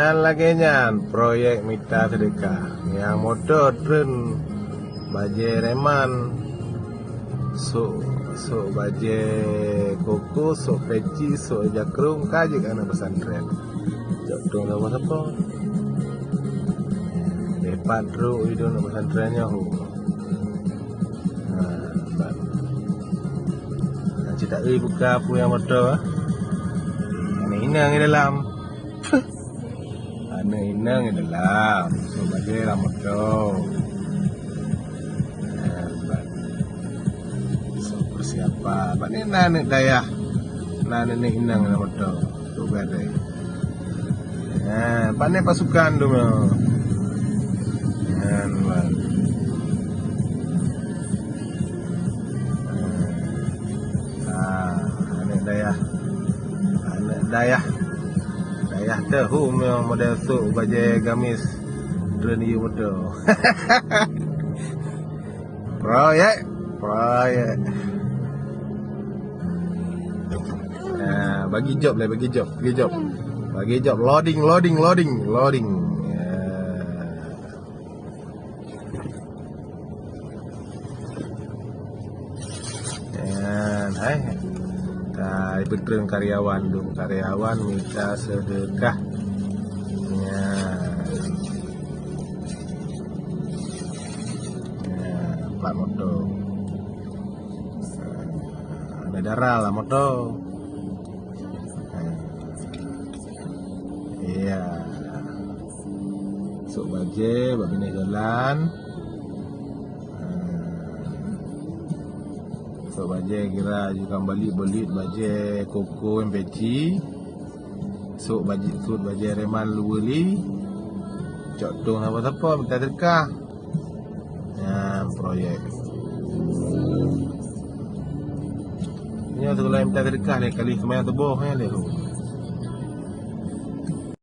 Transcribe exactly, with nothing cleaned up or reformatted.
Nyan lagèe nyan proyek mita seudeukah. Nyang moto treun bajèe reman, sôk, sôk bajèe koko, sôk peci, sôk jakrong, ka jeuet aneuk pesantren. Cok tueng sapo-sapo. Depan trok idong aneuk pesantren nyoe. Ha, ban. Cita eu buka peue nyang moto, ah. Inong-inong di dalam. Aneuk inong di dalam, sôk bajèe lam moto. Nah, ban. Sôk persiapan. Ban ni na aneuk dayah. Na aneuk inong lam moto. Sôk bajèe. Nah, ban ni pasukan tu mah. Nah, ban. Ah, aneuk dayah. Aneuk dayah. Dayah teuhom nyang model sôk bajèe gamis treun yue moto. Proyek, proyek. Ah, bagi job leh, bagi job, bagi job. Bagi job, loading, loading, loading, loading. Ya. Nyan, hai. Ka ipeutrön karyawan dum, karyawan mita seudeukah. Nyan. Nyan, plat moto. Aneuk dara lam moto. Iya. Sôk bajèe bak binéh jalan. Sôk bajèe kira jukang balit-balit bajèe koko nyang peci. Sôk bajèe, sôk bajèe reman luweue li. Cok tueng sapo-sapo mita seudeukah. Nyan proyek. Nyoe sekolah mita seudeukah lé kali seumayang suboh nyan lé.